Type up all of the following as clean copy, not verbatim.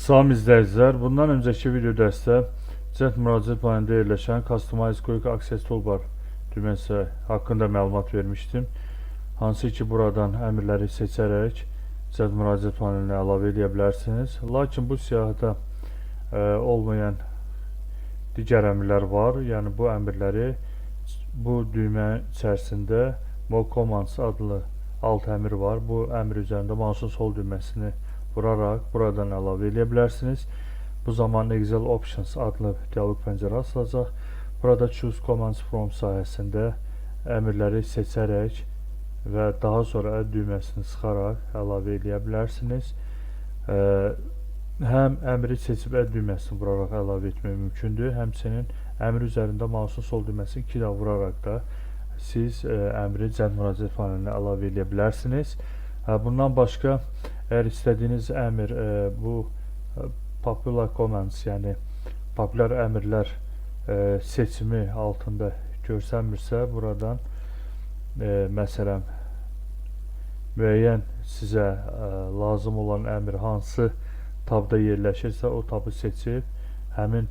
Salam izləyicilər, bundan öncəki video dərsdə cəld müraciət panelində yerləşən Customize Quick Access Toolbar düyməsi haqqında məlumat vermişdim. Hansı ki, buradan əmrləri seçərək cəld müraciət panelinə əlavə edə bilərsiniz. Lakin bu siyahıda olmayan digər əmrlər var. Yəni bu əmrləri bu düymə içərisində More Commands adlı alt əmr var. Bu əmr üzərində mouse'un sol düyməsini vuraraq buradan əlavə edə bilərsiniz. Bu zaman Excel Options adlı dialoq pəncərə açılacaq. Burada Choose Commands From sahəsində əmrləri seçərək və daha sonra Add düyməsini sıxaraq əlavə edə bilərsiniz. Həm əmri seçib Add düyməsini vuraraq əlavə etmək mümkündür. Həmçinin əmr üzərində mouse'un sol düyməsini iki dəfə vuraraq da siz əmri cəld müraciət panelinə əlavə edə bilərsiniz. Bundan başqa, əgər istədiyiniz əmr bu Popular Commands, yəni populyar əmrlər seçimi altında görsənmirsə, buradan məsələn, müəyyən sizə lazım olan əmr hansı tabda yerləşirsə, o tabı seçib həmin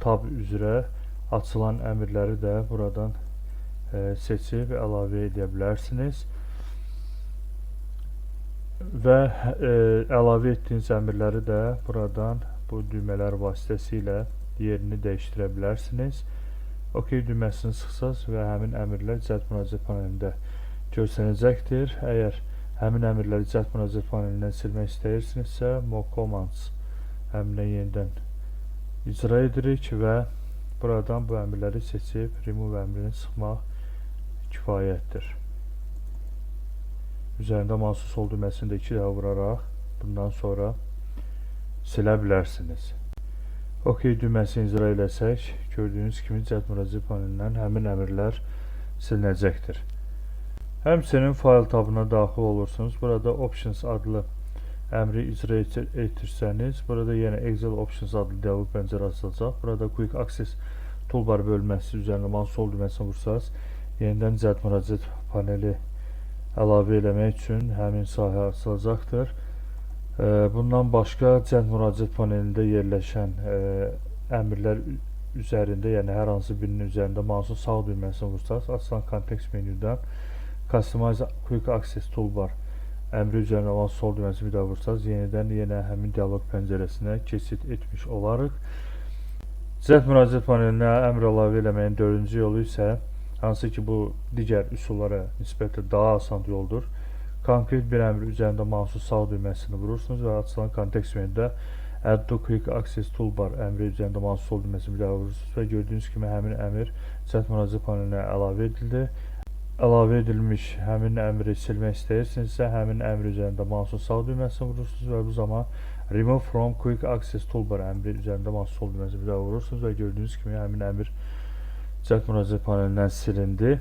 tab üzrə açılan əmrləri də buradan seçib əlavə edə bilərsiniz və əlavə etdiyiniz əmrləri də buradan bu düymələr vasitəsilə yerini dəyişdirə bilərsiniz. OK düyməsini sıxsaz və həmin əmrlər cəld müraciət panelində görsənəcəkdir. Əgər həmin əmrləri cəld müraciət panelindən silmək istəyirsinizsə, More Commands əmrinə yenidən icra edirik və buradan bu əmrləri seçib Remove əmrini sıxmaq kifayətdir. Üzərində mouse'un sol düyməsini də iki dəfə vuraraq bundan sonra silə bilərsiniz. OK düyməsini icra eləsək, gördüyünüz kimi cəld müraciət panelindən həmin əmrlər silinəcəkdir. Həmçinin File tabına daxil olursunuz. Burada Options adlı əmri icra etirsəniz, burada yenə Excel Options adlı dialoq pəncərə açılacaq. Burada Quick Access Toolbar bölməsi üzərində mouse sol düyməsini vursaz, yenidən cəld müraciət paneli əlavə eləmək üçün həmin sahə açılacaqdır. Bundan başqa cəld müraciət panelində yerləşən əmrlər üzərində, yəni hər hansı birinin üzərində mouse'un sağ düyməsini vursaz, açılan kontekst menyudan Customize Quick Access Toolbar əmri üzərində mouse sol düyməsini bir daha vursaz, yenidən yenə həmin dialoq pəncərəsinə keçid etmiş olarıq. Cəld müraciət panelinə əmr əlavə eləməyin dördüncü yolu isə, hansı ki bu digər üsullara nisbətlə daha asan yoldur. Konkret bir əmr üzərində mouse'un sağ düyməsini vurursunuz və açılan kontekst menyuda Add to Quick Access Toolbar əmri üzərində mouse sol düyməsini bir daha vurursunuz və gördüyünüz kimi həmin əmr cəld müraciət panelinə əlavə edildi. Əlavə edilmiş həmin əmri silmək istəyirsinizsə, həmin əmr üzərində mouse'un sağ düyməsini vurursunuz və bu zaman Remove from Quick Access Toolbar əmri üzərində mouse sol düyməsini bir daha vurursunuz və gördüyünüz kimi həmin əmr cəld müraciət panelindən silindi.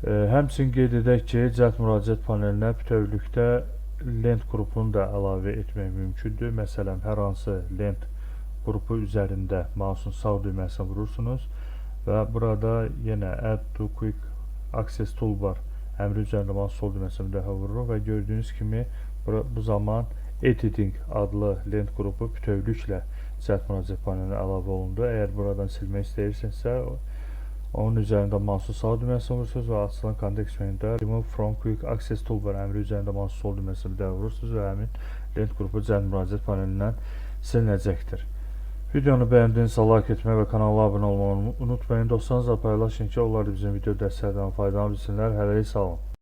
Həmçinin qeyd edək ki, cəld müraciət panelinə bütövlükdə lent qrupunu da əlavə etmək mümkündür. Məsələn, hər hansı lent qrupu üzərində mouse'un sağ düyməsini vurursunuz və burada yenə Add to Quick Access Toolbar əmri üzərində mouse sol düyməsini bir dəfə vururuq və gördüyünüz kimi bu zaman Editing adlı lent qrupu bütövlüklə cəld müraciət panelinə əlavə olundu. Əgər buradan silmək istəyirsinizsə, onun üzərində mouse'un sağ düyməsini vurursunuz və açılan kontekst menyuda Remove from Quick Access Toolbar əmri üzərində mouse sol düyməsini bir dəfə vurursunuz və həmin lent qrupu cəld müraciət panelindən silinəcəkdir. Videonu bəyəndinizsə like etməyi və kanala abunə olmağı unutmayın. Dostlarınızla paylaşın ki, onlar da bizim video dərslərdən faydalana bilsinlər. Hələlik sağ olun.